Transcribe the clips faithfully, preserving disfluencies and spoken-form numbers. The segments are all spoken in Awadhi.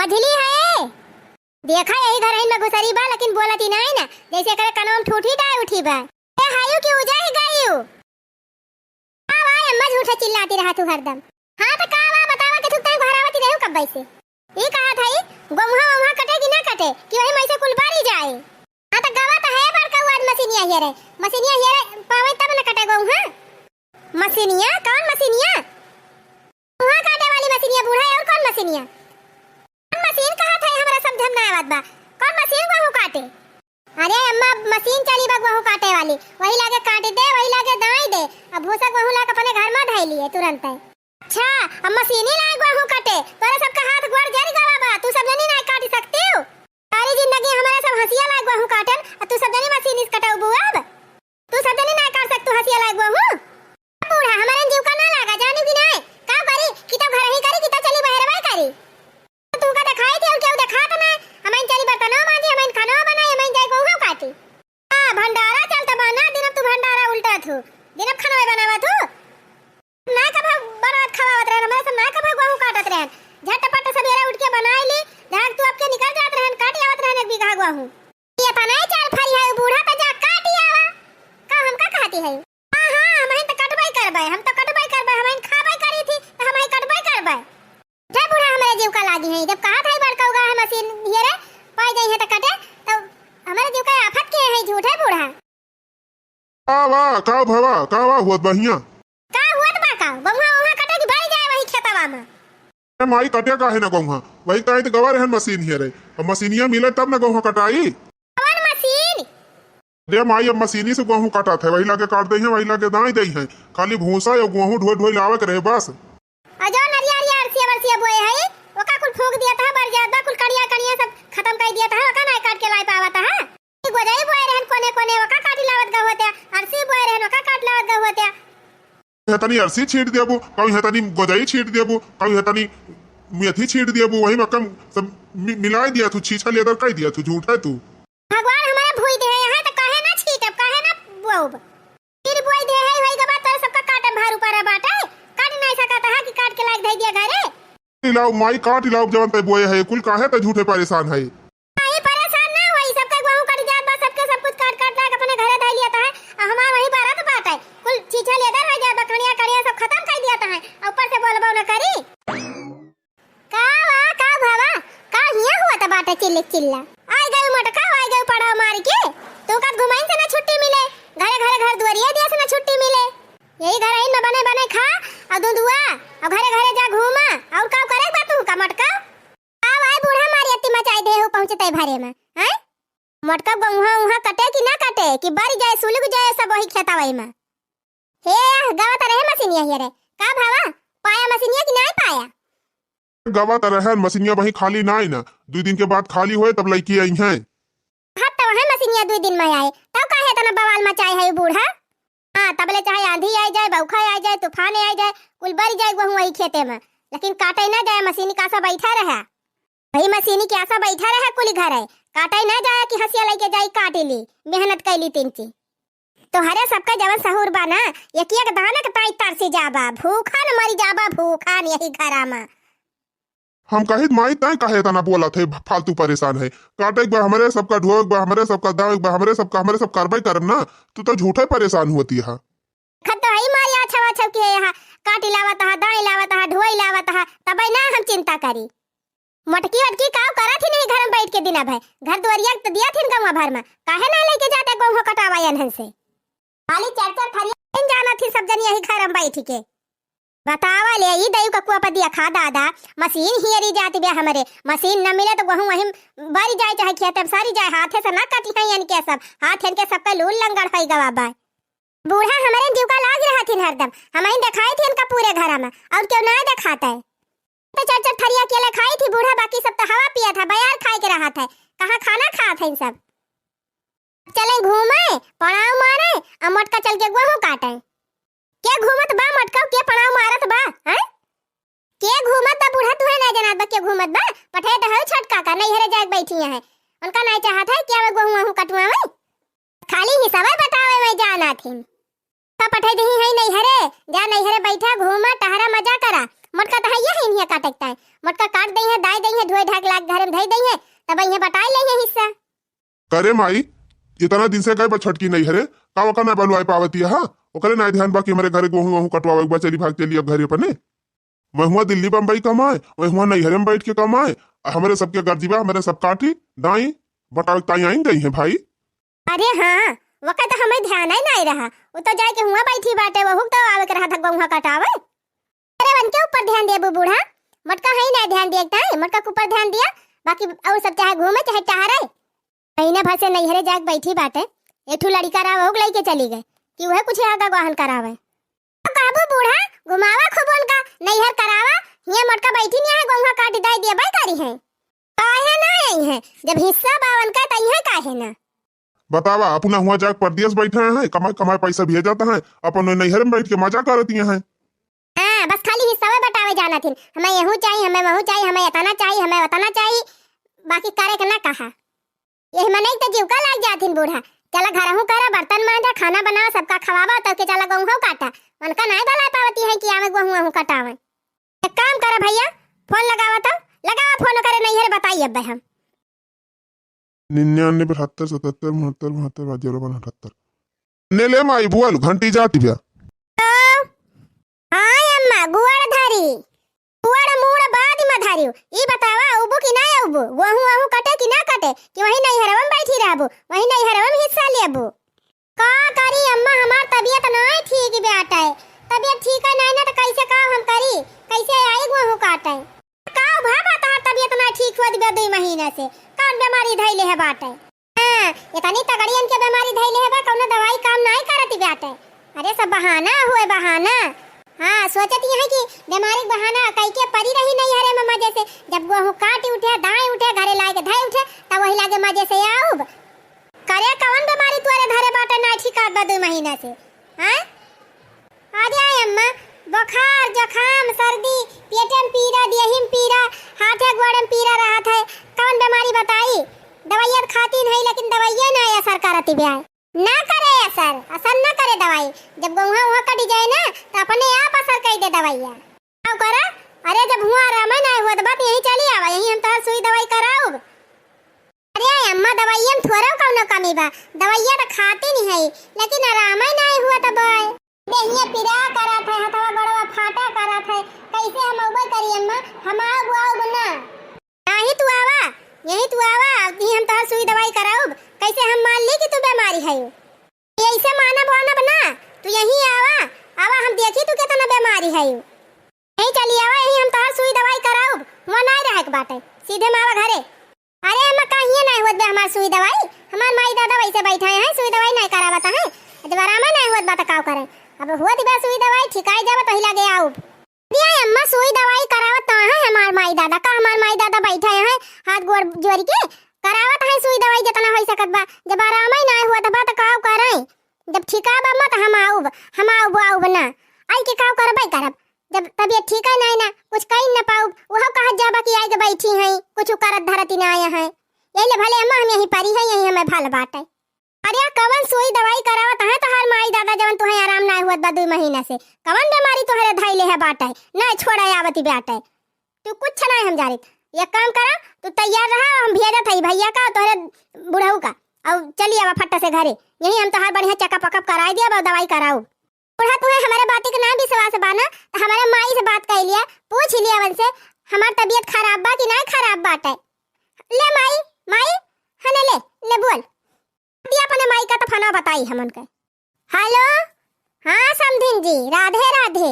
मझली है। देखा यही घर में घुसरी बा, लेकिन बोलती नाई ना, जैसे एकरे कनवा में ठूठी डाय उठी बा। ए हायू की उजा ही गयू। का बा अम्मा, झूठे चिल्लाती रहत हू हरदम। हाँ त का बा, बतावा कि तू तई घरावती रहू कब्बे से। ई कहत हई, गोहुआ वहुआ कटे कि ना कटे, कि वही में से कुल बारी जाए। हाँ त गवा त है बड़का आज मशीनिया हेरे, मशीनिया हेरे पावे तब न कटे गोहुआ। मशीनिया? कौन मशीनिया? गोहुआ काटे वाली मशीनिया बूढ़ा, और कौन मशीनिया? कौन मशीन कहत है, हमरा समझ में ना आवत बा। कौन मशीन गोहूँ काटे? अरे अम्मा, मशीन चली बा गोहूँ काटे वाली, वही लागे काट दे, वही लागे दाई दे। अब भूसा गोहूँ लाके अपने घर में धई लिए तुरंत है। अच्छा, अब मशीनी लाए गोहूँ काटे, तोरे सबका हाथ गोड़ जर गवा बा, तू सब जनी ना काट सकती हो। सारी जिंदगी हमारे सब हंसिया लाए गोहूँ काटन, और तू सब जनी मशीनी से कटौबू अब। तू सब जनी ना काट सकतू हंसिया लाए गोहूँ। बूढ़ा, हमारे जीव का ना लागा, जानू कि नाय? का करी? कि तो घर ही करी, कि तो चली बहरवा करी। तू का देखाई थी और केहू देखात ना? हमाइन चली बर्तनवा मांजी, हमाइन खानवा बनाई, हमाइन जाई गोहूँ काटी। आ, भंडारा चलत बा ना, दिनब तू भंडारा उल्टा थू, दिनब खानवा बनावा थू। ना कभा बनावत खवावत रहन, हमारे सब ना कभा गोहूँ काटत रहन। झटपट सबेरे उठ के बनाई ली, झाग तू आपके निकल जात रहन, काट आवत रहन एक बीघा गोहूँ। ये तना चाल फरी है, बूढ़ा त जा काट आवा। का हमका कहती है? हाँ, हाँ, हमहिन त कटबई करबई, हम त कटबई करबई, हमहिन खाबई करी थी, त हमहिन कटबई करबई। हे बूढ़ा, हमरे जीव का लागी है, जब कहा था बड़का उगा है मशीन हियरे, पाई जाई है त कटे, त हमरे जीव का आफत के है झूठे बूढ़ा। का बा, का भवा, का बा हुअत बा हियां? का हुअत बा का? गोहुआ ओहुआ कटे कि बारी जाए वही खेतवा में? ए माई, कटे काहे ना गोहुआ? वही काहे त गवा रहन मशीन हियरे। अब मशीनिया मिले तब ना गोहुआ कटाई। कवन मशीन? रे माई, अब मशीनी से गोहूँ काटत है, वही लागे काट दे हैं, वही लागे दाई दे हैं। खाली भूसा या गोहूँ ढोए ढोए लावे के रहे बस। आ जो नरिया अरिया अरसिया बरसिया बोए है, ओका कुल फूंक दिया था, बर जात बा, कुल कड़िया कड़िया सब खत्म कर दिया था, ओका नाय काट के लाए पावत है। गोजई बोए रहन कोने कोने, ओका काटी लावत गहुआ त्या, अरसी बोए रहन, ओका काट लावत गहुआ त्या। हेतनी अरसी छीट देबू, कहीं हेतनी गोजई छीट देबू, कहीं हेतनी मेथी छीट देबू, वही में कम सब मि-, मिलाए दिया तू, छीछा लेदर कह दिया तू, झूठ है तू। भगवान हमारे भूई दे हैं, त काहे ना छीटब, काहे ना बोब? फिर बोई दे है, होई गबा तोरे सबका काटे भार ऊपर बाटे, काट नहीं सकत है कि काट के लाग धई दिया घरे। इलाव माई काट इलाव जवन तै बोए है, कुल काहे तै झूठे परेशान है? काहे परेशान ना होई, सबके गोहूँ कट जात बा, सबके सब कुछ काट काट लाग अपने घरे धई लिया है, आ हमार वही बारत बाटे, कुल छीछा लेदर हो जात बा, कड़िया कड़िया सब खत्म कर दिया है, आ ऊपर से बोलबो न करी। का वा, का भवा, का हियां हुआ त बाटे चिल्लिक चिल्ला? आई गई मोटका, आई गई पड़ाव मार के। तू का घुमाइन से ना छुट्टी मिले, घरे घरे घर दुआरिया दिया से ना छुट्टी मिले। यही घर आइन में बने बने खा, और दूधुआ, और घरे घरे जा घूमा, और का करे बा तू का मोटका? का भाई बूढ़ा मारी अति मचाई दे हो पहुँचते भरे में, हैं? मोटका गोहुआ उहाँ कटे कि ना कटे, कि बर जाए, सुलग जाए सब वही खेतवई में। हे, गवा त रहे मशीनिया हियरे। का भावा, पाया मशीनिया कि नाय पाया? गवा त रहे मशीनिया, वही खाली नाय ना, दुई दिन के बाद खाली होए तब लइके आई हैं। हाँ, त वहाँ मशीनिया दुई दिन में आए, तब काहे इतना बवाल मचाए है बूढ़ा? हाँ, तबले चाहे आंधी आई जाए, बौखा आई जाए, तूफान आई जाए, कुल बरी जाए गोहूँ वही खेते में, लेकिन काटे ना जाए, मशीनी का सा बैठा रहे। वही मशीनी के आसा बैठा रहे कुली घरे, काटे ना जाए कि हंसिया लइके जाई काट ली, मेहनत कैली तिनची। तोहरे सबका जवन सहूर बा ना, एक एक दाना के ताई तरसी जाबा, भूखन मरी जाबा, भूखन यही घरा में। हम कहित माई तैं काहे इतना बोलत है, फालतू परेशान है। काटे के बा हमरे सबका, ढोए के बा हमरे सबका, दावे के बा हमरे सबका, हमरे सब करबे करब ना, तू तो झूठे परेशान होती है। खत तो हई मारी आछव आछव के यहाँ, काटी लावत हा, दाई लावत हा, ढोई लावत हा, तबे ना हम चिंता करी। मोटकी वटकी काव करत ही नहीं घर में बैठ के दिन भर, घर दुआरिया त दिया थिन गौवा भर में, काहे ना लेके जाते गोहूँ कटावा एनहन से? खाली चार चार थरिया जानत ही सब जनी यही घर में बैठ के। बतावा ले, ई दयू ककुआ पर दिया खा दादा, मशीन हियरी जात बे हमरे, मशीन न मिले त गोहूँ वहीं बरी जाए चाहे खेते में सरी जाए, हाथे से ना कटी है इनके सब, हाथ इनके सबके लूल लंगड़ होई गवा बा। बूढ़ा हमरे जीव का लाग रहा थिन हरदम, हमही देखाई थी इनका पूरे घरा में, और क्यों ना देखाते? तो चार चार थरिया अकेले खाई थी बूढ़ा, बाकी सब तो हवा पिया था, बयार खाए के रहा था, कहाँ खाना खात है सब। चले घूमे, पड़ाव मारे, आ मोटका चल के गोहूँ काटे। के घूमत बा मोटका, के पड़ाव मारत बा, हैं? के घूमत बा बूढ़ा, तुहे ना जनात बा के घूमत बा? पठे दहउ छोटका का, नैहरे जाके बैठी है, उनका नहीं चाहत है कि आवे गोहूँ वहूँ कटवावे। खाली हिसाबे बतावे में जाना थिन। का पठे दही है नैहरे, जा नैहरे बैठा, घूमा, टहरा, मजा करा। मोटका तो है ये है इन्हें काटे के ताई। मोटका काट दही है, दाई दही है, ढोए ढाक ला अरे माई, इतना दिन से गए बा छोटकी नैहरे, का ओका ना बलवाए पावती है? हाँ, ओकरे ना ध्यान बा कि हमरे घरे गोहूँ वहूँ कटवावे के बा, चली भाग चली अब घरे अपने। मैं हुआ दिल्ली बम्बई कमाए, मैं हुआ नैहरे में बैठ के कमाए, आ हमरे सबके गर्जी बा, हमरे सब काटी दाई बटावे ताई आई गई है भाई। अरे हाँ, वका तो हमें ध्यान ही नहीं रहा। वो तो जाए के हुआ बैठी बाटे, वहू तो आवे के रहा था गोहूँ कटावे। अरे उनके ऊपर ध्यान देबू बूढ़ा, मोटका है ना ध्यान दिए के ताई, मोटका के ऊपर ध्यान दिया, बाकी और सब चाहे घूमे चाहे टहरे। महीना भर से नैहरे जाके बैठी बाटे, एक ठो लड़का रहा, वहू के लइके चली गए कि वह कुछ आगा गोहूँ करावे। तो कहबू बूढ़ा, घुमावा खूब उनका, नैहर करावा, हियाँ मोटका बैठी नहीं है, गोहूँ काटी दाई दिया बाई करी है। काहे ना आई है, जब हिस्सा बा उनका, त आई है काहे ना? बतावा, अपना हुआ जाके परदेस बैठे हैं, कमाए कमाए पैसा भेजत हैं, अपन नैहर में बैठ के मजा करती हैं। हाँ, बस खाली हिस्सा बटावे जानत हिन, हमें यहू चाही, हमें वहू चाही, हमें इतना चाही, हमें उतना चाही, बाकी करे के ना कहा। यही मनई त जीव का लाग जात हिन बूढ़ा, चला घरहू करा, बर्तन मांजा, खाना बनावा, सबका खवावा, तब के चला गोहूँ काटा, उनका नहीं बला पावती है कि आवे गोहूँ वहूँ कटावे। एक काम करा भैया, फोन लगावा तो, लगावा फोन करे, नैहर बताई अब हम। निन्यानवे बहत्तर सतहत्तर उनहत्तर बहत्तर बाजी वाला अठहत्तर। ने ले माई बोल, घंटी जाती बा। तो, हाँ अम्मा, गोड़ धरी, गोड़ मूड़ बाद में धरियो। ई बतावा, उबू कि ना उबू? गोहूँ वहूँ कटे कि ना कटे? कि वही नैहरवा में बैठी रहबू, वही नैहरवा में हिस्सा लेबू? का करी अम्मा, हमार तबियत नाई ठीक बाटे। तबियत ठीक है नाई ना, तो कैसे काम हम करी? कैसे आई गोहूँ काटे? का भा बा तहार तबियत नाई ठीक होत बा दुई महीना से? कौन बीमारी धैले है बाटे? हाँ, इतनी तगड़ी इनके बीमारी धैले है बा, कौनो दवाई काम नाई करत बाटे। अरे सब बहाना हुए, बहाना। हाँ, सोचत यही कि बीमारी के बहाना कई के परी रही नैहरे में मजे से। जब गोहूँ काटी उठे, दाई उठे, घरे लाए के धई उठे, तब वही लागे मजे से आउब। करे कवन बीमारी तोरे धरे बाटे ना ठीक बा दुई महीना से? हाँ? अरे अम्मा, बुखार, जुकाम, सर्दी, पेटे में पीरा, देही में पीरा, हाथे गोड़े में पीरा रहत है, कवन बीमारी बताई? दवाइया तो खाती नहीं, लेकिन दवाइये ना असर करती बा। ना करे असर, असर ना करे दवाई। जब गोहूँ वहाँ कटी जाए ना, तो अपने आप असर कर दे दवाइया। का करा? अरे जब हुआ आराम ना होत बा, तो यहीं चली आवा, यहीं हम तोहार सुई दवाई कराउब। अरे अम्मा, दवाइया में थोड़ा कौनो कमी बा, दवाइया तो खाती नहीं है, लेकिन आराम ही नहीं हुआ तब। देहिया पीरा करत है, हथवा गोड़वा फाटा करत है, कैसे हम अउबे करी अम्मा? हम आउब, आउब ना। नहीं तू आवा, यहीं तू आवा, यहीं हम तोहार सुई दवाई कराउब। कैसे हम मान ली कि तू बीमारी है? ऐसे मानब वानब ना, तू यहीं आवा, आवा हम देखी तू कितना बीमारी है। यहीं चली आवा, यहीं हम तोहार सुई दवाई कराउब, हुआ नहीं रहे के बाटे, सीधे में आवा घरे। अरे अम्मा, काहे नहीं होत बे हमार सुई दवाई? हमार माई दादा वैसे बैठा हैं, सुई दवाई नहीं करावत हैं। जब आराम नहीं होत बा त का करें? अब होत बे सुई दवाई, ठिकाई जावा तही लागे आउब। दिया अम्मा, सुई दवाई करावत तो हैं हमार माई दादा, का हमार माई दादा बैठा हैं हाथ गोड़ जोड़ के, करावत हैं सुई दवाई जितना हो सकत बा। जब आराम ही नहीं होत बा त का करें? जब ठिका बा मत हम आउब, हम आउब, आउब ना। आई के का करबे करब? जब तबियत ठीक है नहीं ना, कुछ कही न पाउब, वह कहत जाबा कि आई के बैठी हैं, कुछ करत धरती ना आया है। यही ले भले अम्मा हम यहीं परी हैं, यहीं हमें भल बाटे। अरे कवन सुई दवाई करावत हैं तोहार माई दादा, जवन तुहें आराम ना हुआ बा दुई महीना से? कवन बीमारी तोहरे धैले है बाटे? ना छोड़ा आवती बाटे। तू कुछ नहीं हम जानित। एक काम करा, तू तैयार रहा, हम भेजत हई भैया का, तोहरे बुढ़ऊ का, और चली आवा फट्टा से घरे। यहीं हम तोहार बढ़िया checkup वकअप कराई दिया, अब दवाई कराऊ। बूढ़ा, तुहें हमारे बात के ना विश्वास बा ना, तो हमारे माई से बात कर लिया, पूछ लिया उनसे, हमार तबियत खराब बा कि ना खराब बाटे। ले माई, माई, हने ले, ले बोल। दिया अपने माई का तो फोनवा बताई हमन के। हेलो, हाँ समधिन जी, राधे राधे।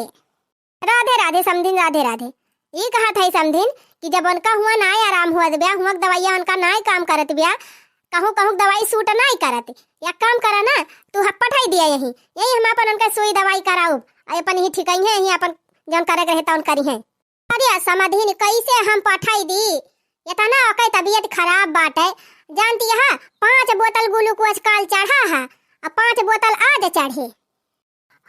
राधे राधे समधिन, राधे राधे। ई कहत है समधिन कि जब उनका हुआ नाय आराम हुआ बिया, हुआ दवाइया उनका नाय काम करत बिया, कहूँ कहूँ दवाई suit नाय करत, एक काम करा ना, तू ह पठाई दिया यहीं, यहीं हम अपन उनका सुई दवाई कराउब, आ अपन ही ठिकइहें, यहीं अपन जौन करे के रहे तौन करिहें। अरे समधिन, कैसे हम पठाई दी? इतना ओके तबियत खराब बाटे, जानती है, पाँच बोतल glucose काल चढ़ा है, आ पाँच बोतल आज चढ़े।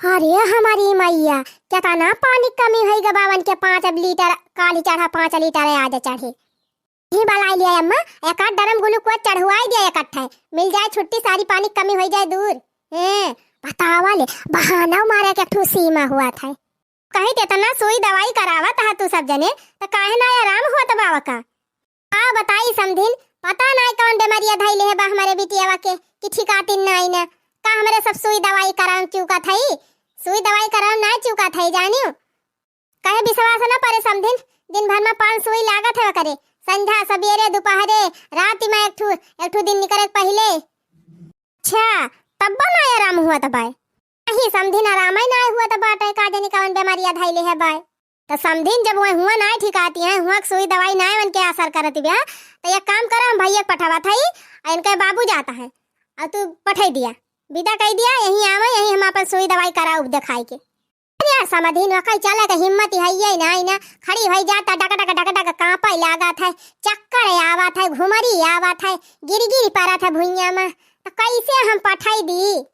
अरे हमारी मैया, कितना पानी कमी होई गबावन के पाँच लीटर, काली चढ़ा पाँच लीटर आज चढ़े। ही बलाई लिया अम्मा, एक आध ड्रम glucose चढ़वाई दिया इकट्ठे, मिल जाए छुट्टी, सारी पानी कमी होई जाए दूर। हैं, बतावा ले, बहाना मारे के एक ठो सीमा हुआ था। कहीं ते इतना सुई दवाई करावत हा तू सब जने, त काहे ना आराम होत बावा का? का बताई समधिन, पता नाहीं कौन बेमारिया धइले है बा हमरे बिटियावा के, कि ठिकातिन नाहीं ना। का हमरे सब सुई दवाई कराउन चूकत हई? सुई दवाई कराउन नाहीं चूकत हई, जानियो। कहे विश्वास न परे समधिन, दिन भर में पाँच सुई लागत है ओकरे, संझा, सबेरे, दुपहरे, राति में एक ठू, एक ठू दिन निकरे के पहिले। अच्छा, तब्बो नाहीं आराम हुआ त बाय? नहीं समधिन, आराम ही नाहीं हुआ त बाटे, का जानी कौन बेमारिया धइले है बाय। त समधिन, जब वह हुआ नाहीं ठिकाती हैं, हुआ के सुई दवाई नाहीं उनके असर करत बा, त एक काम करो, हम भैया के पठावत हई, आ इनके बाबू जाता है, और तू पठाई दिया, विदा कई दिया, यहीं आवे, यहीं हम अपन सुई दवाई कराउब देखाई के। अरे यार समधिन, वकई चले के हिम्मत ही है नाहीं ना, खड़ी होई जाता, डक डक डक डक कांपे लागत है, चक्कर आवत है, घुमरी आवत है, गिर गिर परत है भुइयां में, त कैसे हम पठाई दी?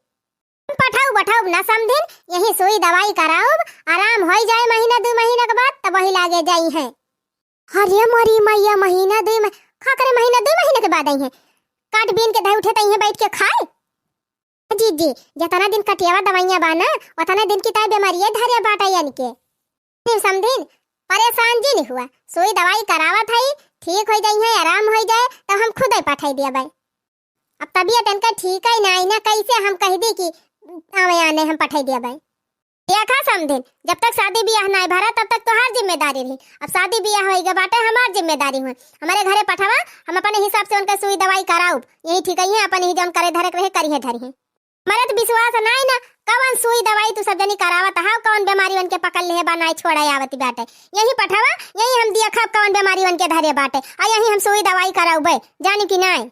पठाउब, पठाउब ना समधिन, यहीं सुई दवाई कराउब, आराम होई जाए महीना दू महीना के बाद, तब वही लागे जाई हैं। अरे मोरी मैया, महीना दुई मह-, का करे महीना दुई महीना के बाद आई हैं? काट बीन के धई उठे त इहें बैठ के खाए। जीजी, जतना दिन कटियावा दवाइयाँ बा ना, ओतना दिन की ताई बेमारिये धरे बाटे यानी के। नहीं समधिन, परेशान जिन हुआ, सुई दवाई करावत हई, ठीक होई जाई हैं, आराम होई जाए, तब हम खुदे पठाई दिया बाई। अब तबियत इनका ठीक है नाहीं ना, कैसे हम कह दी कि आवे आने हम पठाई दिया बाई। देखा समधिन, जब तक शादी बियाह नाहीं भरा तब तक तोहार जिम्मेदारी रही, अब शादी बियाह होई गए बाटे, हमार जिम्मेदारी हुए। हमरे घरे पठावा, हम अपने हिसाब से उनके सुई दवाई कराउब, यहीं ठीक है, अपन ही जौन करे धरे के रहे करिहे धरिहे। मरद विश्वास नाहीं ना, कवन सुई दवाई तू सब जनी करावत हव, कवन बेमारी उनके पकड़ लेहे बा, नाहीं छोड़े आवत बाटे। यहीं पठावा, यहीं हम देखब कवन बेमारी उनके धरे बाटे, आ यहीं हम सुई दवाई कराउबे, जानी कि नाहीं।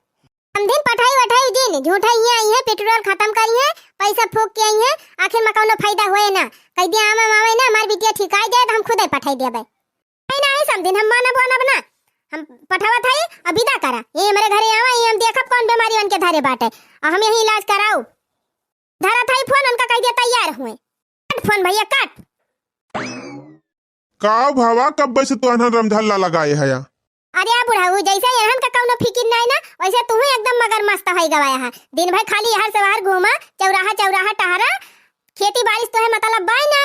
समधिन पठाई वठाई जिन, झूठा इहाँ आई हैं, पेट्रोल खतम करी हैं, पैसा फूक के आई हैं, आखिर में कौनो फायदा होए ना। कह दिया आवे मावे ना, हमार बिटिया ठिकाई जाए त हम खुदे पठाई देबे। नाहीं, नाहीं समधिन, हम मानब वानब ना, हम पठावत हई, अब विदा करा, ये हमरे घरे आवा, ये हम देखब कौन बेमारी उनके धरे बाटे, और हम यहीं इलाज कराउब। धरत हई फोन, उनका कह दिया तैयार हुए। काट फोन भैया, काट। का भवा, कब्बे से तू अनहन रमझल्ला लगाए हया? अरे आ बुढ़ऊ, जैसे एहन का कौनो फिकिर नाहीं ना, वैसे तू ही एकदम मगर मस्त होई गवाया है। दिन भर खाली एहर से ओहर घूमा, चौराहा चौराहा टहरा, खेती बारिश तोहे मतलब बाय ना।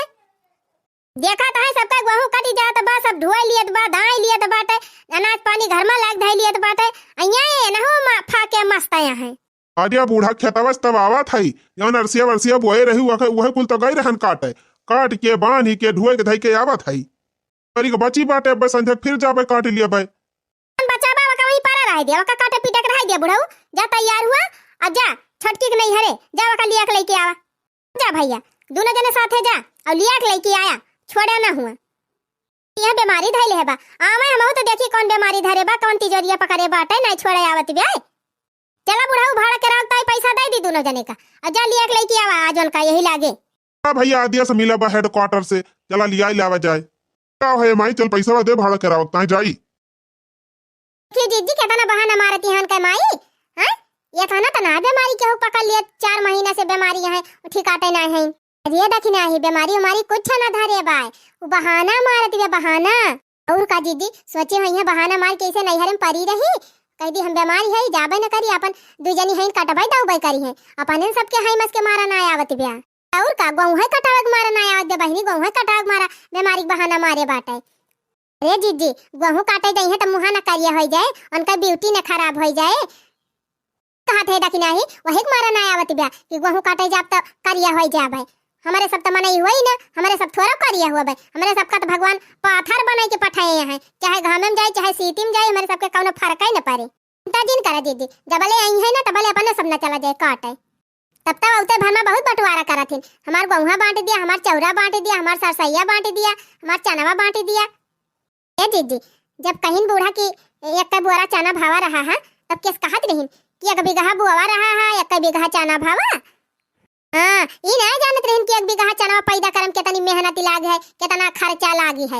देखत है सबका गेहूं कटी जात बा, सब ढुआई लियत बा, दाई लियत बाटे, अनाज पानी घर में लाग धाई लियत बाटे, अइया एनहू मा-, फाके मस्त आया है। अरे बूढ़ा, खेतवा से तब आवत हई, जौन अरसिया वरसिया बोए रही, वह, वह कुल तो गई रहन काटे, काट के, बांध के, ढुए के, धई के आवत हई। तरी के बची बाटे, अब संझक फिर जाबे काट लियबे। अपन बचा बा, वका वहीं परा रह दिया, वका काटे पीटे के रह दिया बुढ़ऊ। जा तैयार हुआ, आ जा, छोटकी के नैहरे, जा वका लिया के लेके आवा। जा भैया, दोनों जने साथे जा, और लिया के लेके आया, छोड़ा ना हुआ। यह बेमारी धइले है बा, आवे हमहू तो देखी कौन बेमारी धरे बा, कौन तिजोरिया पकड़े बाटे, नाहीं छोड़े आवत बे। चला बुढ़ऊ, भाड़ा करावत ताई पैसा दे दी दोनों जने का, और जा लिया के लेके आवा आज उनका यही लागे। हाँ भैया, आदिया से मिला बा हेडक्वार्टर से, चला लिया लावा जाए। का है माई, चल पैसा दे, भाड़ा करावत ताई जाई। देखी जीजी, केतना बहाना मारती हन के माई, हाँ? ये थाना तना बेमारी केहू पकड़ लिया, चार महीना से बेमारी है, ठिकाते ना है। अरे देखी नाही, बेमारी उमारी कुछ ना धरे बाय, उ बहाना मारत बे, बहाना। और का जीजी, सोचे होइहैं बहाना मार के ऐसे नैहर में परी रही, कह दी हम बेमारी है, जाबे न करी, अपन दू जनी हैं, कटबै दउबै करी हैं, अपन इन सबके हैं मस के मारा ना आवत बे। और का, गोहूं है कटावे के मारा ना आवत बे बहिनी, गोहूं है कटावे के मारा, बेमारी के बहाना मारे बाटे। अरे जीजी, गोहूं काटे जाइहैं त मुहा न करिया होइ जाए, उनका ब्यूटी न खराब होइ जाए। कहत है देखी नाही, वही के मारा ना आवत बे कि गोहूं काटे जाब त करिया होइ जाबे। हमरे सब त मनई होई ना, हमरे सब थोड़ा करिया हुआ बे। हमरे सबका त भगवान पाथर बनाई के पठाए हैं, चाहे घामे में जाए, चाहे सीती में जाए, हमरे सबके कौनो फर्क ही न पड़े। चिंता जिन करा जीजी, जबले आई है ना तबले अपने सब न चला जाए काटे। तब तब औते भर में बहुत बंटवारा करत हिन, हमार गोहूं बांट दिया, हमार चौरा बांट दिया, हमार सरसैया बांट दिया, हमार चनवा बांट दिया। ए जीजी, जब कहिन बूढ़ा कि एक बोरा चना भावा रहा है, तब केस कहत रहिन कि एक बीघा बुआवा रहा है, एक बीघा चना भावा। हाँ, ई ना जानत रहिन कि एक बीघा चनवा पैदा करम केतनी मेहनत लाग है, केतना खर्चा लागी है।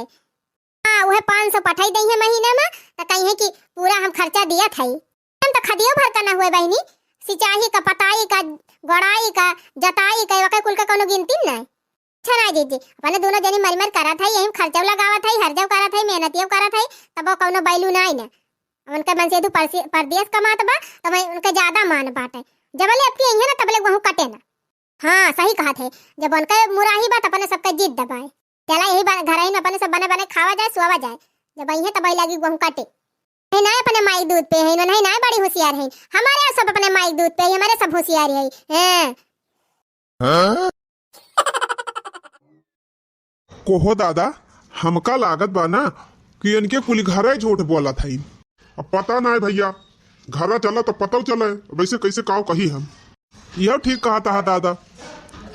हाँ, उहे पाँच सौ पठाई दइहैं महीना में, त कहिहैं कि पूरा हम खर्चा दियत हई। हम त खदियो भर का ना हुए बहिनी, सिंचाई का, पताई का, गोड़ाई का, जताई का, ओकर कुल का कौनो गिनती नहीं। अच्छा ना जीजी, अपने दोनों जनी मरी मरी करत है, यही में खर्चा लगावत है, हर जब करत है, मेहनतियो करत है, तब वो कौनो बैलू ना आई ना। अब उनके मन से दू परसी-, परदेस कमात बा, तब उनके ज्यादा मान बाटे। जबले अब की आई है ना, तबले वहू कटे ना। हाँ, सही कहत है, जब उनके मुराही बा, त अपने सबके जिद दबाए। चला यही बा-, घर ही में अपने सब बने बने खावा जाए, सोवा जाए, जब आई है तब आई लागी वहू कटे। है ना अपने माई दूध पे है, ना, है ना बड़ी होशियार है। हमारे सब अपने माई दूध पे है, हमारे सब होशियार है। हैं? कोहो दादा, हमका लागत बा ना कि इनके कुल घरे झूठ बोलत हई। अब पता नाय भइया, घरा चला तो पता चले, वैसे कैसे काव कही हम। यह ठीक कहत हा दादा,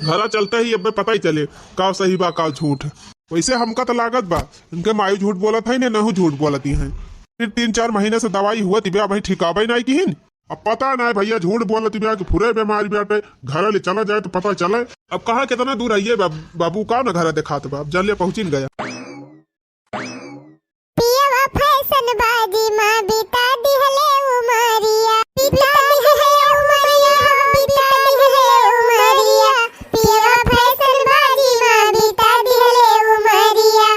घरा चलते ही अब पता ही चले काव सही बा काव झूठ। वैसे हमका तो लागत बा इनके माई झूठ बोलत है ने, नहु झूठ बोलती हैं। फिर तीन चार महीने से दवाई हुआ तिबे, अबहीं ठिकाबे नाय किहिन। अब पता नाय भइया, झूठ बोलत बिया कि फुरे बीमारी बाटे, घरे ले चला जाए तो पता चले। अब कहाँ कितना दूर आइए बा-, बाबू का ना घरे देखात बा, अब जल्दी पहुँचिन गया। पियवा फैशन बाजी मा बिता दिहले उमरिया, बिता दिहले उमरिया, बिता दिहले उमरिया। पियवा फैशन बाजी मा बिता दिहले उमरिया।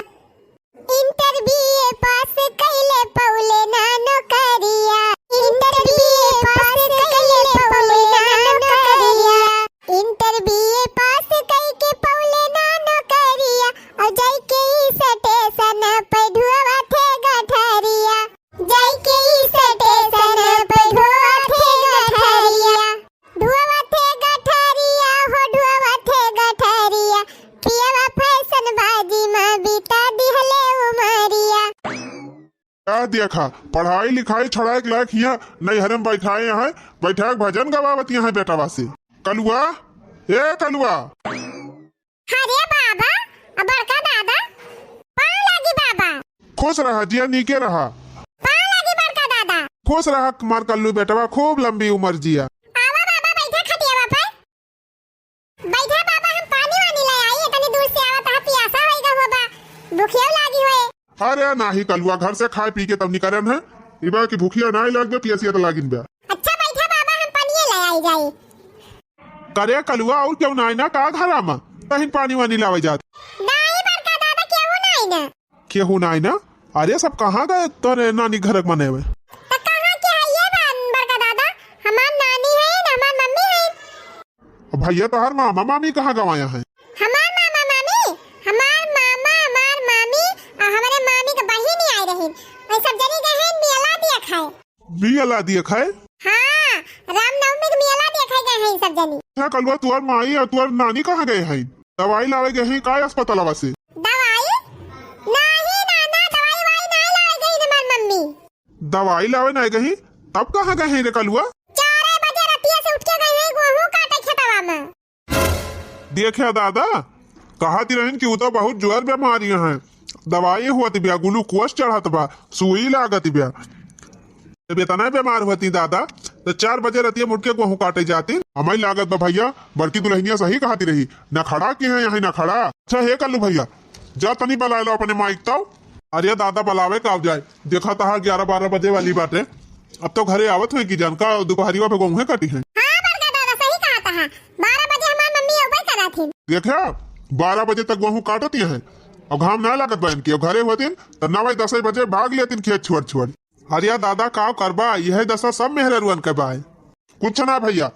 इंटर बीए पास कइले पौले ना नौकरिया, इंटर बीए पास कइले पौले ना नौकरिया, इंटर बीए पास कइके पौले ना नौकरिया, और जाइके ई स्टेशन पे ढुआवा थे गठरिया, जाइके ई स्टेशन पे ढुआवा थे गठरिया। ढुआवा थे गठरिया हो, ढुआवा थे गठरिया, पियवा फैशन बाजी मा बिता दिहले उमरिया। आ देखा, पढ़ाई लिखाई छोड़ाए के लायक हिया नैहरे में बैठाए हैं, बैठा के भजन गवावत हैं बेटवा से। कलुआ, ए कलुआ। अरे बाबा, आ बड़का दादा, पाँव लागी बाबा। खुश रहा जिया, नीके रहा। पाँव लागी बड़का दादा। खुश रहा हमार कल्लू बेटवा, खूब लंबी उमर जिया। आवा बाबा, बैठा खटियावा पे। बैठा बाबा, हम पानी वानी ले आई, इतनी दूर से आवत हा, पियासा होई गा बाबा, भूखियो लागी होए। अरे नाही कलुआ, घर से खाए पी के तब निकरन है, इबा की भूखिया नाही लागबे, पियासिया तो लागिन बे। अच्छा बैठा बाबा, हम पानी ले आई जाई। करे कलुआ, और केहू नाई ना का घरा मा? तहिन पानी वानी लावे जात। नाई बड़का दादा, केहू नाई ना। केहू नाई ना? अरे सब कहाँ गए तोरे नानी घर के मने हुए? त कहाँ के है ये बा बड़का दादा? हमार नानी है ना, हमार मम्मी है। अब भैया तोहर मामा मामी कहाँ गवाया है? हमार मामा मामी, हमार मामा, हमार मामी, आ हमारे मामी के बहिनी आई रही। वही सब जनी गए हैं मेला दिया खाए। मेला दिए खाए? हाँ, रामनवमी के मेला देखे गए हैं सब जनी। अच्छा कलुआ, तुअर माई और तुअर नानी कहाँ गए हैं? दवाई लावे गए हैं का अस्पतालवा से? दवाई? नाही नाना, दवाई वाई नाही लावे गई हमार मम्मी। दवाई लावे नाही गई, तब कहाँ गए हैं रे कलुआ? चार बजे रतिया से उठ के गए हैं गेहूं काटे खेतवा में। देखा दादा, कहत रहन कि उ तो बहुत जोर बीमारी है, दवाई होत बिया, ग्लूकोज चढ़त बा, सुई लागत बिया। जब इतना बीमार होती दादा, तो चार बजे रतिया मुड़ के गेहूं काटे जाती। हमें लागत बा भैया, बड़की दुल्हनिया सही कहती रही, नखड़ा की है यहाँ नखड़ा। अच्छा हे कल्लू भैया, जा तनी बलाए लो अपने माइक ताऊ। अरे दादा, बलावे का जाए, देखा तहा ग्यारह बारह बजे वाली बाटे। अब तो घरे आवत है कि जानका दोपहरिया पे गेहूं काटी है। हाँ बड़का दादा, सही कहा तहा, बारह बजे हमार मम्मी अउबे करा थी। देखा, बारह बजे तक गेहूं काटती है, अब घाम ना लागत बा इनके, अब घरे होतिन तो नौ दस बजे भाग लेतिन खेत छोड़ छोड़। अरे दादा, का करबा, यह दशा सब मेहररुअन के बाय। कुछ ना भैया,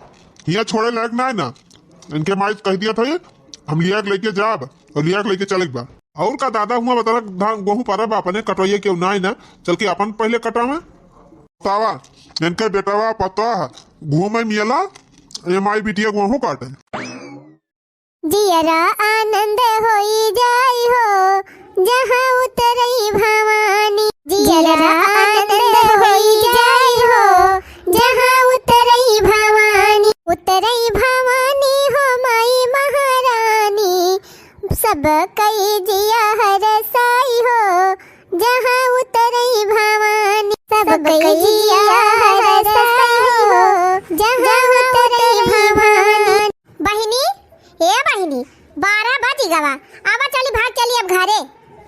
हियाँ छोड़े लायक ना है ना। इनके माई कह दिया था, हम लिया के लेके जाब और लिया के लेके चले बा। और का दादा, हुआ बतला धान गेहूं परब अपने कटवाइए केहू ना है ना, चल के अपन पहले कटावे। तावा, इनके बेटवा पता घूमे मियला, ये माई बिटिया गेहूं काटे। जियरा आनंद होई जाई हो, जहाँ उतरई भवानी। जियरा आनंद होई जाई हो, जहाँ उतरई भवानी। उतरई भवानी हो माई महारानी, सब कई जिया हरसाई हो, जहाँ उतरई भवानी। सब कई जिया हरसाई हो, जहाँ उतरई भवानी। बहिनी, ए बहिनी, बारह बज गवा, आवा चली, भाग चली अब घरे।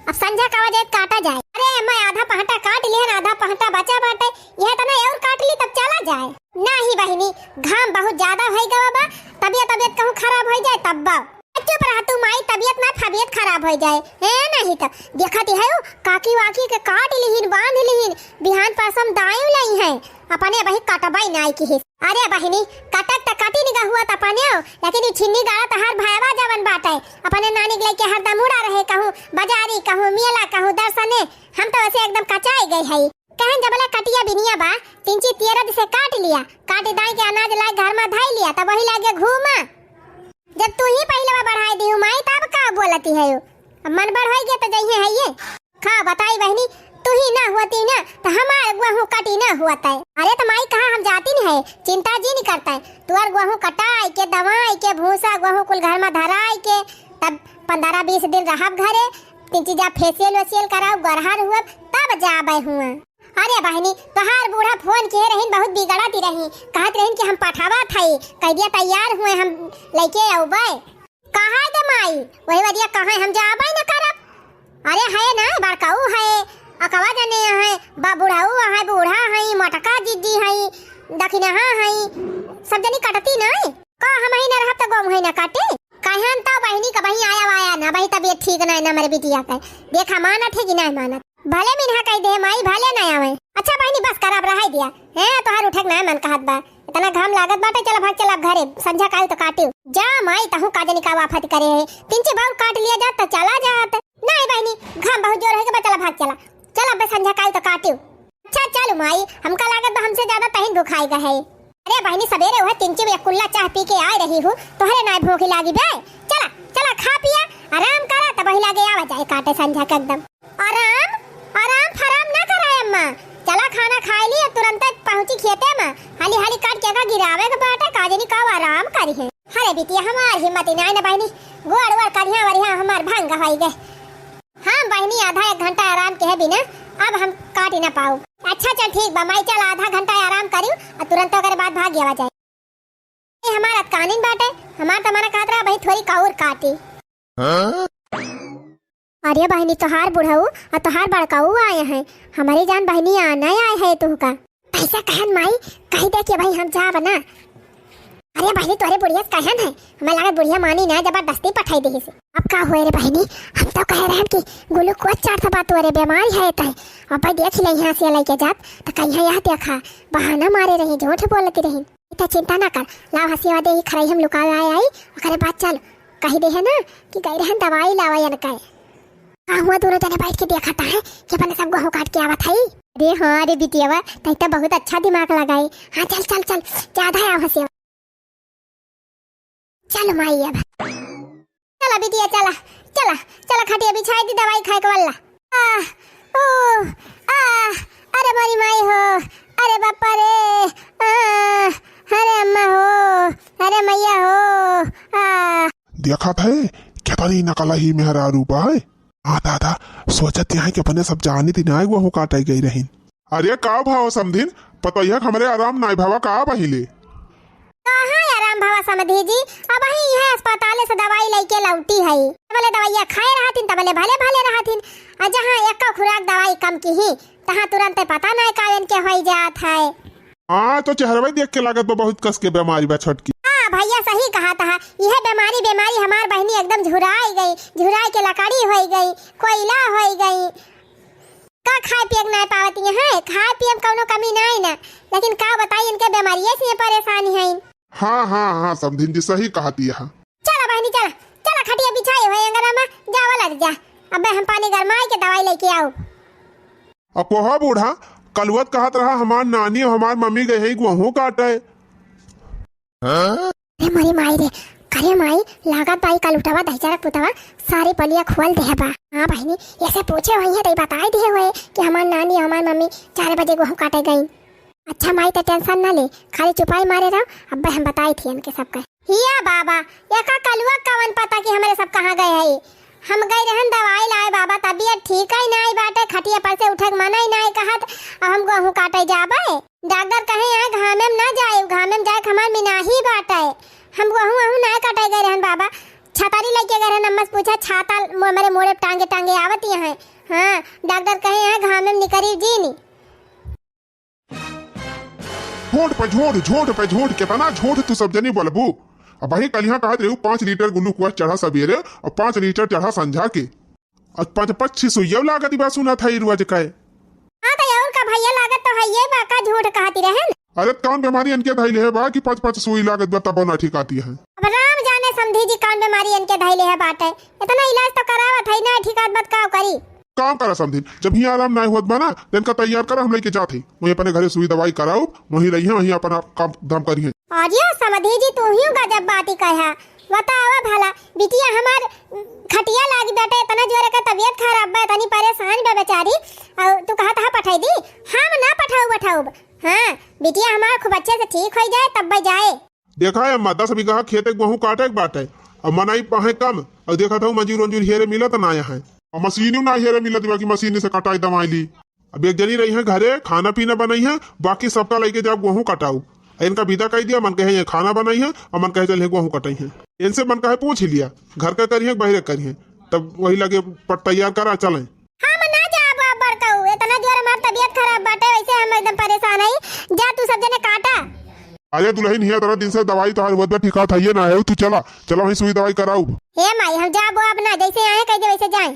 अब संझा का बजे काटा जाए। अरे मैं आधा पहटा काट लिहन, आधा पहटा बचा बाटे, यह तना और काट ली तब चला जाए। नाही बहिनी, घाम बहुत ज्यादा होई गवा बा, तबियत तबियत कहूँ खराब होई जाए तब बा। चुप रह तू माई, तबियत ना फबियत खराब होई जाए। ए नाही तो देखत ही है, काकी वाकी के काट लिहिन, बांध लिहिन, बिहान परसम दायु लई है, अपने बही कटबाई नाई किहिस। अरे बहिनी, कटक त कटी निगा हुआ त अपने हो, लेकिन ई छिन्नी गाड़ा तहार भाईवा जवन बाटे, अपने नानी के लेके हरदम उड़ा रहे, कहूँ बाजारी, कहूँ मेला, कहूँ दर्शने। हम तो वैसे एकदम कचाई गई है। कहन जबले कटिया बिनिया बा, तिनची तेरह दिन से काट लिया, काट दाई के अनाज लाइ घर मा धइ लिया, तब वही लागे घूमा। जब तू ही पहिले बा बढ़ाइ दिहू माई, तब का बोलती है यो? अब मन बड़ होइ गया तो जइहे है ये। का बताई बहिनी, तू ही ना होती ना, तो हमार गोहूँ कटी ना होत है। अरे तो माई कहा हम जाती नहीं है, चिंता जिन करत है। तुअर गोहूँ कटाइ के, दवाइ के, भूसा गोहूँ कुल घर मा धराइ के, तब पन्द्रह बीस दिन रहब घरे, तिनची जा facial वेशियल कराउ, गोरहर हुअब, तब जाबे हुआ। अरे बहिनी, तोहार बूढ़ा फोन किहे रहिन, बहुत बिगड़त रही, कहत रहिन कि हम पठावत हई, कहि दिया तैयार हुए, हम लइके अउबे। कहाँ दे माई? वही बदिया कहाँ हम जाबे न करब। अरे है ना, बड़काऊ है, अकवा जने है, बा बुढ़ऊ है, बूढ़ा है, मोटका जिज्जी है, दखिनहा है, सब जनी कटती ना। का हम ही न रहब त गोहूँ है न काटे? कहन त बहिनी का बही आया वाया ना, बही तबियत ठीक ना है ना हमरे बिटिया के। देखा मानत है कि नहीं मानत। भले मिनहा कहि दे माई, भले ना आवे। अच्छा बहिनी बस कर, अब रहाई दिया। हैं, तोहार उठे के ना मन कहत बा। इतना घाम लागत बाटे, चला भाग चला अब घरे, संझा काल तो काटियो। जा माई, तहूँ का जनी का आफत करे है। तिनची बाउर काट लिया जात तो चला जात। नहीं बहिनी, घाम बहुत जोर है के बा, चला भाग चला। चला अबे संझा काल तो काटियो। अच्छा चल माई, हमका लागत बा हमसे ज्यादा तहिन भुखाई गए है। अरे बहिनी, सबेरे उहे तिनची में कुल्ला चाह पी के आए रही हूँ, तोहरे नाय भूख लागी बे। चला, चला खा पिया, आराम करा, तब वही लागे आवा जाए काटे संझा के एकदम। आराम, आराम फराम ना कराए अम्मा। चला खाना खाए ली, तुरंते पहुँची खेते में। हाली हाली काट के का गिरावे के बाटे, का जनी कब आराम करी है। अरे बिटिया, हमार हिम्मत ही नाय ना बहिनी, गोड़ वोड़ करिया वरिया हमार भंग होई गए। हाँ बहिनी, आधा एक घंटा आराम के है बिना, अब हम काट ही ना पाऊ। अच्छा चल ठीक बा माई, चल आधा घंटा आराम करियो और तुरंत ओकरे बाद भाग गया जाए। ए हमार अतकानिन बाटे, हमार तमन्ना कहत रहा भाई थोड़ी कौर काटी। हाँ? अरे बहिनी, तोहार बुढ़ऊ और तोहार बड़काऊ आए हैं, हमारी जान बहिनी आना आए है तुहका। ऐसा कहन माई, कही दे कि भाई हम जाब ना। अरे बहिनी, तोहरे बुढ़िया से कहन है, हमें लागत बुढ़िया मानी ना, जबरदस्ती पठाई दी से। अब का हुए रे बहिनी, हम तो कह रहे हैं कि ग्लूकोज चढ़त बा तोरे, बीमारी है तय। अब भाई देख ले यहाँ से लेके जात, तो कहीं यहाँ देखा, बहाना मारे रही, झूठ बोलती रही। इतना चिंता ना कर, लाओ हसिया दे ही खराई हम लुका आए आई, ओकरे बाद चल, कही दे है ना कि गई रहन दवाई लावा यन का। का हुआ, दोनों जने बैठ के देखता है कि अपने सब गोहूँ काट के आवत है। अरे हाँ रे बिटियावा, तै तो बहुत अच्छा दिमाग लगाई। हाँ चल चल चल, ज्यादा है हसिया। चल माई अब। चला बिटिया चला, चला, चला खटिया बिछाई दी, दवाई खाए के वाला। आ, ओ, आ, अरे मोरी माई हो, अरे बापा रे, आ, अरे अम्मा हो, अरे मैया हो, आ। देखत है, केतनी नकलही मेहरारू बा है। हाँ दादा, सोचत यहाँ कि अपने सब जानी थी ना, गोहूँ काटे गई रहीन। अरे का भाव समधिन, पतोहिया के हमरे आराम नाय भवा का पहिले? कहाँ आराम भवा समधी जी, अबही इहे अस्पताल से दवाई लइके लौटी है। बोले दवाइया खाए रहथिन, तबले भले भले रहथिन, आ जहाँ एक खुराक दवाई कम की ही, तहाँ तुरंत पता नाय का इनके होई जात है। हाँ, तो चेहरवा देख के लागत बा बहुत कस के बीमारी बा छोटकी। हाँ भैया, सही कहत हा, इहे बीमारी, बीमारी हमार बहिनी एकदम झुराई गई, झुराई के लकड़ी होई गई, कोयला होई गई। का खाए पिए के नाय पावत यहाँ, खाए पिए में कौनो कमी नाय ना, लेकिन का बताई इनके बीमारिये से ये परेशानी है। हाँ, हाँ, हाँ, समधिन जी सही कहती है। चला बहिनी, चला, चला खटिया बिछाई हुए अंगना में, जा वाला जा, अबे हम पानी गरमाई के दवाई लेके आओ। अब कोहा बूढ़ा, कलुआ त कहत रहा, हमार नानी और हमार मम्मी गए हैं गोहूँ काटे। अरे मोरी माई रे, अरे माई, लागत बाई कल उठवा दहिजरा पुतवा सारी पलिया खोल दे बा। हाँ बहिनी, ऐसे पूछे हुई है तो बताई दिए हुए कि हमार नानी और हमार मम्मी चार बजे गोहूँ काटे गई। अच्छा माई, तो tension ना ले, खाली चुपाई मारे रहो, अब्बे हम बताई थी इनके सबके। हिया बाबा, एका कलुआ कवन पता कि हमरे सब कहाँ गए है। हम गई रहन दवाई लाए बाबा, तबियत ठीक ही नाई बाटे, खटिया पर से उठे के मन ही नाई कहत, अब हम गोहूँ काटे जाबे। डॉक्टर कहे यहाँ घामे में ना जाए, घामे में जाए के हमार मिनाही बाटे। हम गोहूँ वहूँ नाई काटे गए रहन बाबा, छतरी लेके गए रहन, अम्मा से पूछा छाता मो-, मेरे मोड़े टांगे टांगे आवत यहाँ। हाँ, डॉक्टर कहे यहाँ घामे में निकरी जी नी। झूठ पे झूठ, झूठ पे झूठ, कितना झूठ तू सब जनी बोलबू। अबही कलिहा कहत रहू पाँच लीटर ग्लूकोज चढ़ा सबेरे और पाँच लीटर चढ़ा संझा के। और पाँच पाँच छह सुइया लागत बा सुना था ई रोज का। हाँ तो और का भैया, लागत तो है ये बा, का झूठ कहती रहन। अरे कौन बीमारी इनके धैले है बा कि पाँच पाँच सुई लागत बा तबो ना ठीक आती है। अब राम जाने समधी जी कौन बीमारी इनके धैले है बाटे, इतना इलाज तो करावत है ना, ठीक आत बात का करी। काम करा समधिन, जब हियाँ आराम नाहीं होत बा ना, त इनका तैयार करा, हम लइके जात हई। वहीं अपने घरे सुई दवाई कराउब, वहीं रहिहैं, वहीं अपना काम धाम करिहैं। अरे समधी जी, तू ही गजब बाती कहा। बतावा भला, बिटिया हमार खटिया लागी बाटे, इतना जोरे का तबियत खराब बा, इतनी परेशान बा बेचारी, अउ तू कहत हा पठाई दी? हम ना पठाउब, पठाउब। हाँ, बिटिया हमार खूब अच्छे से ठीक होइ जाए, तब्बे जाए। देखा है अम्मा, दस बीघा खेत एक गेहूँ काटे के बाटे, अउ मनई आहे कम, अउ देखत हऊ मजूर वजूर हेरे मिलत ना है, अउ मशीन ना हेरे मिलत बा कि मशीन से कटाई दवाई ली। अब एक जनी रहिहैं घरे, खाना पीना बनइहैं, बाकी सबका लइके जाब गेहूँ कटाउब। अउ इनका विदा कइ दिया, मन कहे ये खाना बनइहैं, अउ मन कहे चलिहैं गेहूँ कटइहैं। इनसे मन कहे पूछ ही लिया, घर का करिहैं, बहिरे करिहैं, तब वही लगे पट तैयार करा, चलें। हम ना जाब अब बड़कऊ, इतना जोर हमार तबियत खराब बाटे, वैसे हम एकदम परेशान हई। जा तू सब जने काटा। अरे दुलहिन, हियाँ इतना दिन से दवाई तोहार होत बा, ठिकात हइये ना है, तू चला, चला वहीं सुई दवाई कराउब। हे माई, हम जाब अब ना, जैसे आए कह दे वैसे जाए।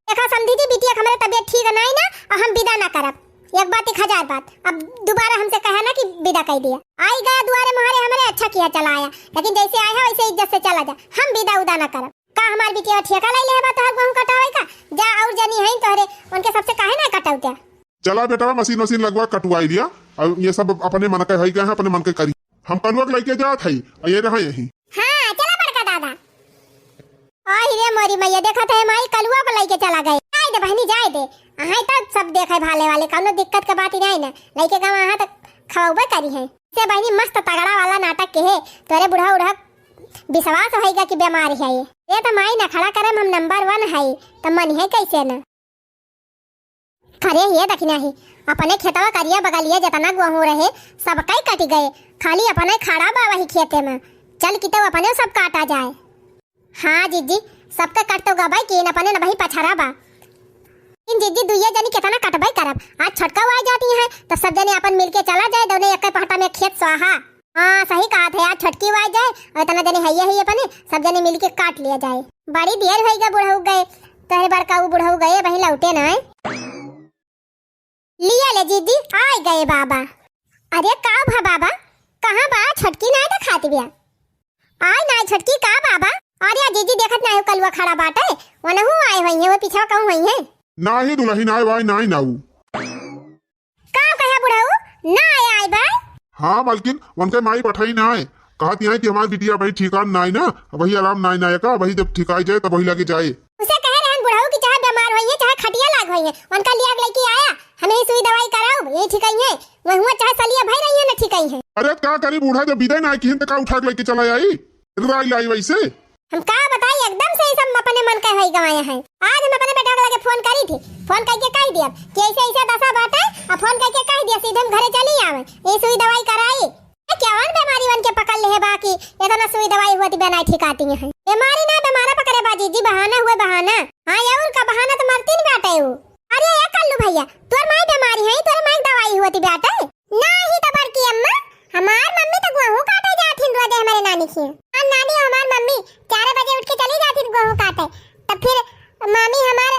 देखा समधी जी, बिटिया के हमरे तबियत ठीक नाई ना, अउ हम विदा ना करब। एक बात एक हजार बात, अब दोबारा हमसे कहा ना कि विदा कह दिया। आई गया दुआरे मुहारे हमरे, अच्छा किया चला आया, लेकिन जैसे आया है वैसे इज्जत से चला जा, हम विदा उदा ना करब। का हमार बिटिया ठेका लइ लेहे बा तोहर गेहूं कटावे का? जा अउर जनी हईन तोहरे, उनके सबसे काहे ना कटउते? चला बेटवा, मशीन वशीन लगवा कटवाई लिया। अब ये सब अपने मन के हई गए हैं, अपने मन के करी। हम कलुआ के लइके जात हई, अउ ये रहा यहीं। हाँ, चला बड़का दादा। आई रे मोरी मैया, देखत है माई कलुआ को लइके चला गए। जाए दे बहनी, जाए दे। अहाँ तब सब देखे भाले वाले, कौनो दिक्कत के बात ही नहीं ना। लइके गवा अहाँ तक खवाबे करी है। से बहनी मस्त तगड़ा वाला नाटक के है, तोरे बूढ़ा उढ़ा विश्वास होइगा कि बीमार है ये। ये तो माई नखड़ा करे में हम नंबर वन है, तो मनिहैं कैसे न? अरे ये दखिना ही, अपने खेतवा करिया बगलिया जितना गेहूं रहे, सब कई कटि गए, खाली अपने खड़ा बा वही खेते में। चल कि तो अपने सब काटा जाए। हाँ जीजी, सबके कट तो गबाई कि अपने न वही पछरा बा। इन जीजी दुइये जनी कितना कटबे करब, आज छोटका आ जाती हैं, तो सब जने अपन मिलके चला जाए, दोनों एक पहटा में खेत स्वाहा। हाँ, सही कहत है, आज छोटकी आ जाए और इतना जने हइये हइये अपने, सब जने मिलके काट लिया जाए। बड़ी देर होइगा बुढ़ऊ गए, तोहरे बड़का ऊ बुढ़ऊ गए, वहीं लौटे ना है। लिया ले जीजी, आइ गए बाबा। अरे का भा बाबा, कहाँ बा छोटकी, नाय देखात बिया? आय नाय छोटकी, का बाबा? अरे जीजी देखत नाय हो, कलुआ खड़ा बाटे, वनहू आए होइहैं, वो पीछवा कहूँ होइहैं। नाही दुलहिन, आए बाय नाय नाऊ। का कहे बुढ़ऊ, ना आए आए बाय? हाँ मलकिन, उनके माई पठाई नाय, कहत यहाँ कि हमार बिटिया भाई ठिकान नाय ना, वही आराम नाय नाय का, वही जब ठिकाई जाए तब वही लगे जाए। उसे कहे रहन बुढ़ऊ कि चाहे बीमार होइहैं, चाहे खटिया लाग होइहैं, उनका लिया के लइके आया, हमें ही सुई दवाई कराउब, यही ठिकाई है, वहुआ चाहे सलिया भाई रहिहैं न ठिकाई है। अरे का करी बूढ़ा, जब बिदाई ना किहिन त का उठा के लइके चला आई, राई लाई वैसे। हम का बताई, एकदम से ही सब अपने मन के होई गवाए हैं। आज हम अपने बेटा के लगे फोन करी थी, फोन करके कह दिया कि ऐसे ऐसे दशा बाटे, और फोन करके कह दिया सीधे हम घरे चली आवे, ये सुई दवाई कराई। ए, केवन बीमारी उनके पकड़ लेहे बा कि इतना सुई दवाई हुआ ती बिना ठिकाती है। बीमारी ना, बीमारा पकड़े बा जीजी, बहाना हुए बहाना। हाँ, ये उनका बहाना तो मरती नहीं बाटे उ। अरे ए कल्लू भैया, तोर माई बीमारी है, तोर माई के दवाई हुआ ती बाटे। नाही तो बड़की अम्मा, हमार मम्मी तो गेहूं काटे जात हिन रोजे हमरे नानी के। हाँ नानी, हमार मम्मी चार बजे उठ के चली जात हिन गेहूं काटे, तब फिर मामी हमार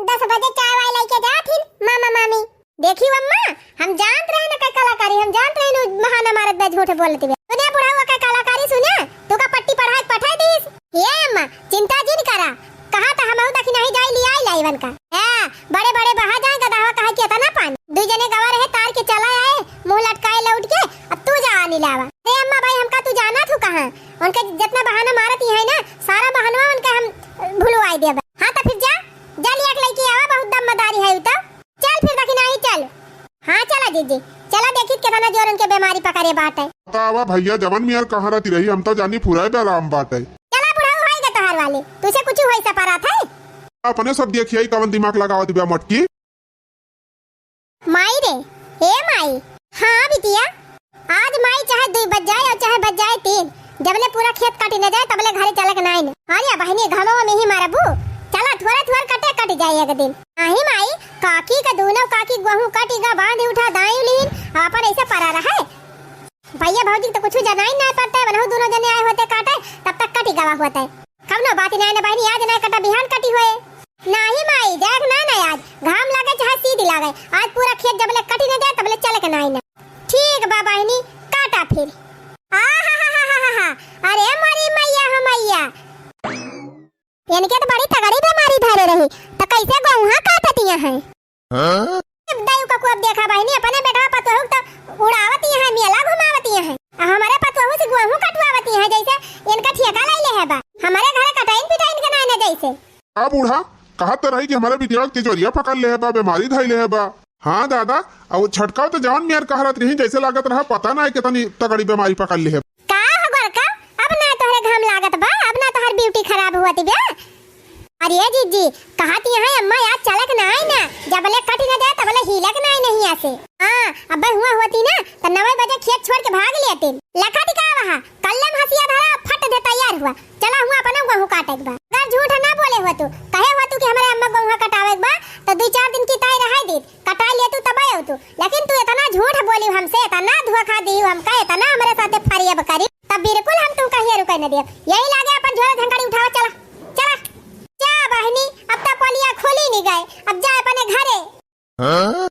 दस बजे चाय वाय लेके जात हिन, मामा मामी। देखी अम्मा, हम जानत रहे न का कलाकारी, हम जानत रहे न बहाना मारत बा, झूठ बोलत बा। सुने बुढ़ऊ का कलाकारी सुने, तू का पट्टी पढ़ाई पठाई दीस। ये अम्मा, चिंता जिन करा, कहा त हमहू दखिनही जाई लियाई लाइवन का। ए, बड़े बड़े बहा जाए गदहवा कहा कि इतना पानी। दुई जने गवा रहे तार के चला आए, मुंह लटकाए लौट के, अब तू जा आनी लावा। अरे अम्मा भाई, हमका तू जाना थू कहाँ? उनके जितना बहाना मारत ही है ना, सारा बहानवा उनके हम भुलवाई देबे। हाँ तो फिर जा, जा लिया के लइके आवा, बहुत दम मदारी है उ तो। चल फिर दखिनही चल। हाँ चला जीजी, चला देखी कितना जोर उनके बीमारी पकड़े बाटे। बतावा भैया, जवन मियार कहाँ रहती रही, हम तो जानी पूरा बेराम बाटे। चला बुढ़ऊ होई गे तोहार वाले, तुझे कुछ होई सपरात है। अपने सब देखिए कवन दिमाग लगावत बिया मटकी। माई रे, ए माई। हाँ बिटिया। आज माई चाहे दुई बज जाए और चाहे बज जाए तीन, जबले पूरा खेत काटी न जाए तबले घरे चले के नाई न। अरे बहिनी घमवा में ही मारबू, चला थोड़ा थोड़ा कटे कट जाए एक दिन। नाही माई, काकी का दोनों काकी गेहूं काटी गा बांध उठा दाई लीन, अपन ऐसे परा रहे। भैया भौजी तो कुछ जनाई ना पड़ते, वनहु दोनों जने आए होते काटे, तब तक कटी गवा होते। कवनो बात नाय ना बहिनी, आज नाय कटा, बिहान कटी होए। नाही माई, देख ना ना आज, घाम लागे चाहे सीध लागे, आज पूरा खेत जबले कटी ना जाए तबले चले के नाय ना। ठीक बा बहिनी, काटा फिर। आ हा हा हा हा हा हा। अरे मोरी मैया हो मैया, इनके तो बड़ी तगड़ी बीमारी धरे रही, तो कैसे गोहुआ काटतिया है। हाँ? अब दाई का को अब देखा बहिनी, अपने बेटवा पतोहू तो उड़ावतिया है, मेला घुमावतिया है। आ हमरे पतोहू से गोहूँ कटवावतिया है, जैसे इनका ठेका लाई ले है बा। हमरे घरे कटाइन पिटाइन के नाई ना जैसे। आ बूढ़ा, कहत तो रही कि हमरे बिटिया के जोरिया पकड़ ले है बा, बीमारी धई ले है बा। हाँ दादा, अब छटकाव तो जवन मेर कहरत रही, जैसे लागत रहा पता ना है कितनी तगड़ी बीमारी पकड़ ले है। का हो गोरका, अब ना तोहरे घाम लागत बा, अब ना तोहर ब्यूटी खराब हुआ बे। अरे जीजी, कहत यहाँ अम्मा यार चलक ना आई ना, जबले कट न जाए तबले हिलक ना आई नहीं ऐसे। हाँ, अब्बे हुआ होती ना, तो नवे बजे खेत छोड़ के भाग लेते। लखा टिका वहा, कल्लम हंसिया धरा, फट दे तैयार हुआ। चला हुआ अपना गोहूँ काटे के बा। अगर झूठ ना बोले हो तू, कहे हो तू कि हमारे अम्मा गोहूँ कटावे के बा, तो दो चार दिन की ताई रहाई दीत, कटाई ले तू तब आयो तू। लेकिन तू इतना झूठ बोली हमसे, इतना धोखा दी हमका, इतना हमारे साथे फरेब करी, तब बिल्कुल हम तू कहिए रुके न दिए। यही लागे अपन झोला झंकड़ी उठावा, चला, चला। जा बहिनी, अब तो पोलिया खोली नहीं गए, अब जा अपने घरे। हाँ?